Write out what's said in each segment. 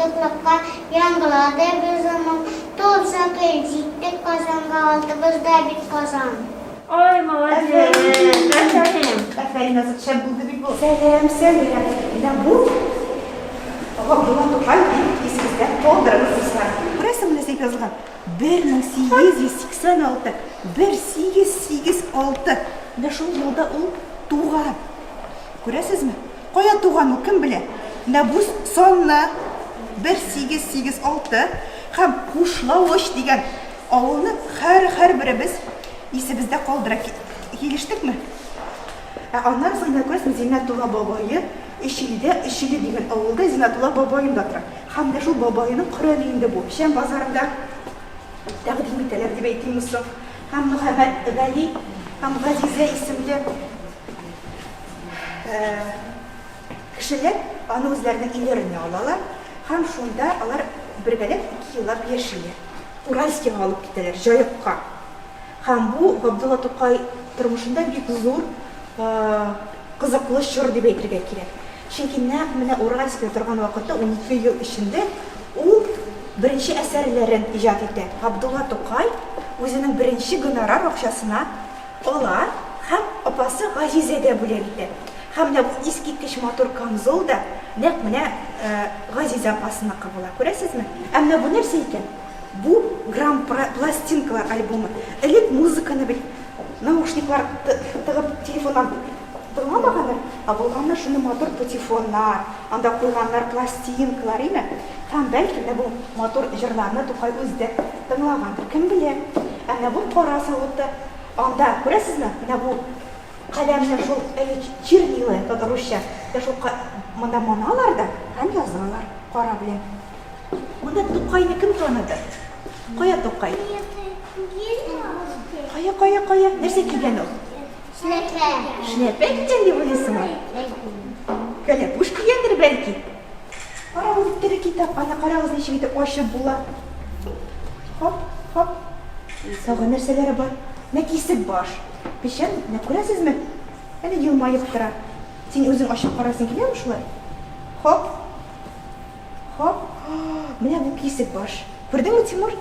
Кындыклыкка, яңгырады безнең моң. Тулса көн, җиттек Казанга, алдыбызда бит Казан. Ой, молодец! Афәрин! Афәрин, Азат, шәп булды бит бу. Сәлам, сәлам. Менә бу Габдулла Тукай дип исегездә калдырыгыз, дуслар. Күрәсеңме, нәрсә дип язылган? 1886, 1886. Менә шул елда ул туган. Күрәсезме? Кая туган ул, кем белә? Менә бу санны 1886 һәм Кушлавыч дигән авылны һәр-һәрберебез исебездә калдыра. Килештекме? Ә аннан соң менә күрәсезме, Зиннәтулла бабае Өчиледә, Өчиле дигән авылда Зиннәтулла бабаем да тора. Һәм менә шул бабаеның Коръәне инде бу. Печән базарында тәкъдим итәләр дип әйтимме соң. Һәм Мөхәммәтгали һәм Газизә исемле Кешеләр аны үзләренең өйләренә алалар һәм шунда алар бергәләп 2 еллап яшиләр. Уральскига алып китәләр, Җаекка. Һәм бу Габдулла Тукай тормышында бик зур кызыклы чор дип әйтергә кирәк. Чөнки нәкъ менә Уральскида торган вакытта 12 ел эчендә ул беренче әсәрләрен иҗат итә. Габдулла Тукай үзенең беренче гонорар акчасына Ала һәм апасы Газизәгә бүләк итә. Һәм менә бу искиткеч матур камзол да нәкъ менә Газизә апасыныкы була. Күрәсезме? Ә менә бу нәрсә икән? Бу грампластинкалар альбомы. Элек музыканы бит наушниклар тыгып телефоннан тыңламаганнар, ә булганнар шундый матур патефоннар, анда куйганнар пластинкалар, име? Һәм бәлки менә бу матур җырларны Тукай үзе дә тыңлагандыр, кем белә? Ә менә бу кара савыты. Анда, күрәсезме, менә бу каләмне шул, әйе, чернила, татар русча, менә шул монда маналар да һәм язалар кара белән. Монда Тукайны кем таныды? Кая Тукай? Кая, кая, кая? Нәрсә кигән ул? Шляпә. Шляпә кигән дип уйлыйсыңмы? Кәләпүш кигәндер бәлки. Карагыз, тере китап, аны карагыз ничек итеп ачып була. Хоп, хоп. Тагы нәрсәләре бар? Менә кисек баш. Печән, менә күрәсезме? Әнә елмаеп тора. Син үзең ачып карасың киләме шулай? Хоп. Хоп. Менә бу кисек баш. Күрдеңме, Тимур?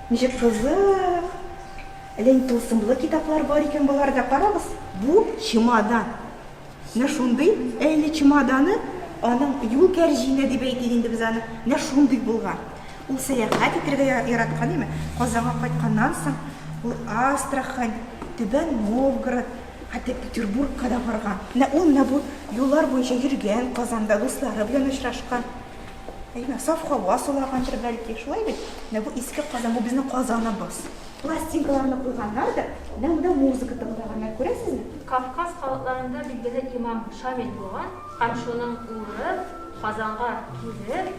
Ничек кызык. Әллә ни тылсымлы китаплар бар икән боларда. Карагыз, бу чемодан. Менә шундый әле чемоданы, аның юл кәрҗине дип әйтик инде без аны, менә шундый булган. Ул сәяхәт итәргә яраткан име? Казанга кайтканнан соң ул Астрахань, Түбән Новгород, хәтта Петербургка да барган. Менә ул менә бу юллар буенча йөргән, Казанда дуслары белән очрашкан. Әйме, саф һава сулагандыр бәлки, шулай бит? Менә бу иске Казан, бу безнең Казаныбыз. Пластинкаларны куйганнар да, менә монда музыка тыңлаганнар, күрәсезме? Кавказ халыкларында билгеле имам Шамил булган һәм шуның улы Казанга килеп,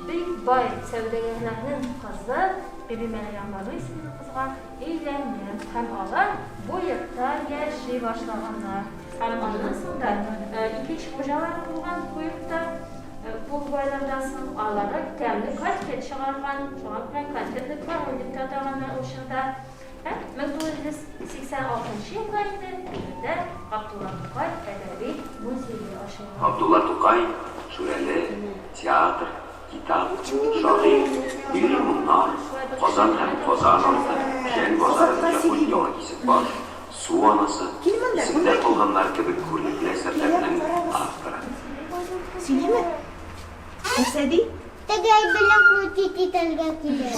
бик бай сәүдәгәрләрнең кызы Бибимәрьям Бану исемле кызга өйләнгән һәм алар бу йортта яши башлаганнар. Һәм аннан соң да икенче хуҗалары булган бу йортта. Бу байлардан соң алары тәмле конфет чыгарган, шуңа күрә конфетный король дип тә атаганнар ул чорда. Һәм 1986 елда инде биредә Габдулла Тукай әдәби музее ачылган. Габдулла Тукай, Шүрәле, театр, китап, шагыйрь, милли моңнар, Казан һәм Казан арты, Печән базары, Якут яңа Кисекбаш, Су анасы, Кил монда, Исемдә монда кил. калганнар кебек күренекле әсәрләрнең авторы. Сөйлиме? Нәрсә ди? Теге әйберне крутить итәргә кирәк.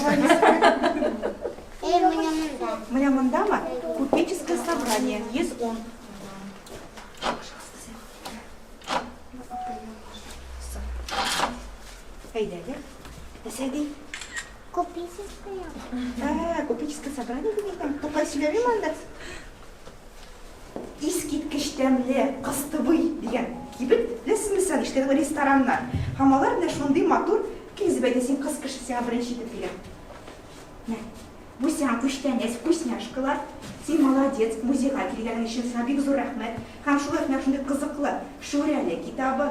Әй, менә монда. Менә мондамы? Купеческое собрание, 110. Әйдәгез. Нәрсә ди? Купеческое. Ә, купеческое собрание дип әйтәм. Тукай сөйләмиме анда? Искиткеч тәмле кыстыбый дигән кибет, беләсезме сез аны, ишеткән рестораннар. Һәм алар менә шундый матур, кил, Зөбәйдә, син кыз кеше, сиңа беренче итеп бирәм. Мә. Бу сиңа күчтәнәч, вкусняшкалар. Син молодец, музейга килгәнең өчен сиңа бик зур рәхмәт. Һәм шулай ук менә шундый кызыклы Шүрәле китабы,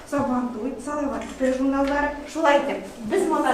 Сабантуй, Салават күпере журналлары. Шулай итеп, без молодец.